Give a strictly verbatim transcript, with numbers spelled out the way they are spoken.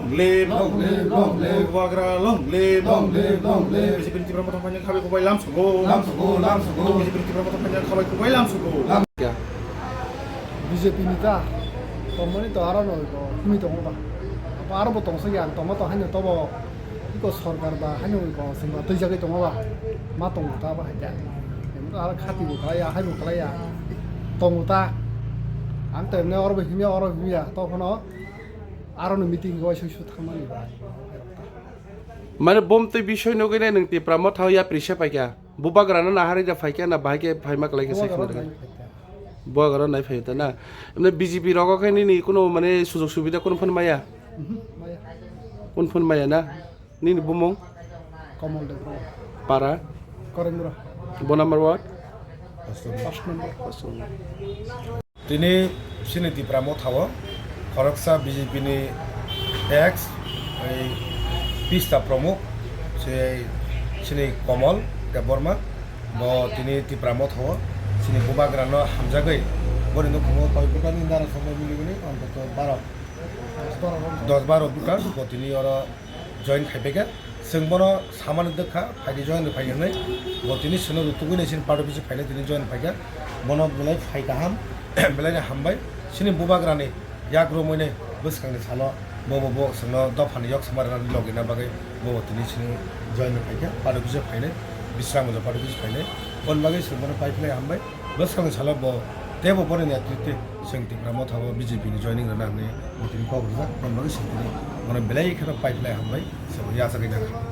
Long live, long live, long live. Bubagra long live, long live, long live. B J P ni Tipra Motha phaina khabai kubai lam sugo. Lam sugo, lam sugo. B J P ni Tipra Motha phaina khabai kubai lam sugo. Lam. Ya. B J P ni ta tongmani to aro no ko himi tongo ba. Apa aro bo tongsa ya tongma to haino to bo iko sorkar ba haino ko singba twijagwi tongo ba. Ma tongo ta ba haja. Em to aro khati bo khlai ya, hai bo khlai ya. Tongo ta. Ang to emne oro bo himi oro himi ya. To phano aro no meeting ko waisa su thangmani ba. Mane bom twi bisoi nugwi nai nwng Tipra Motha o yapri se paikha. Bubagra no naharwi da phaikha na bahai khe phaima kwlai khe se khna. Bubagra nai phai ta na. Mane B J P rogo khe nini kuno mane sujog subida kun phun maya? Mhm, maya. Kun phun maya na? Nini bumung? Komol Debbarma. Para? Korengbura. Bo number what? First number. Tini chini Tipra Motha o khoroksa B J P ni ex, ei, pista pramuk, se chini Komol Debbarma, bo tini Tipra Motha o chini bubagra no hamjagwi boni nukhumo koi buta ni dara somoi mili mili ontoto baro, dos baro buta bo tini oro join khai phaikha. Chwng bono samani dwkha, phaidi join rw phai hwnwi. Bo tini chwngno rutugwi nai chini party office phainai tini join phaikha. Bono belai phai kaham, belai no hambai. Chini bubagrani yak romwi nai bwskangni salo bobo bo chwngno dophani yok sama rwna logina bagwi bobo tini chini join rw phaikha. Party office phainai, Bisramganj party office phainai. Boni bagwi chwng bono pai phlai hambai. Bwskangni salo bo teibo boni netrite chwng Tipra Motha o B J P ni joining rwna hwnwi bo tini kok rijak, boni bagwi chwng tini bono belai kheno pai phlai hambai, chwng yachagwi nangkha.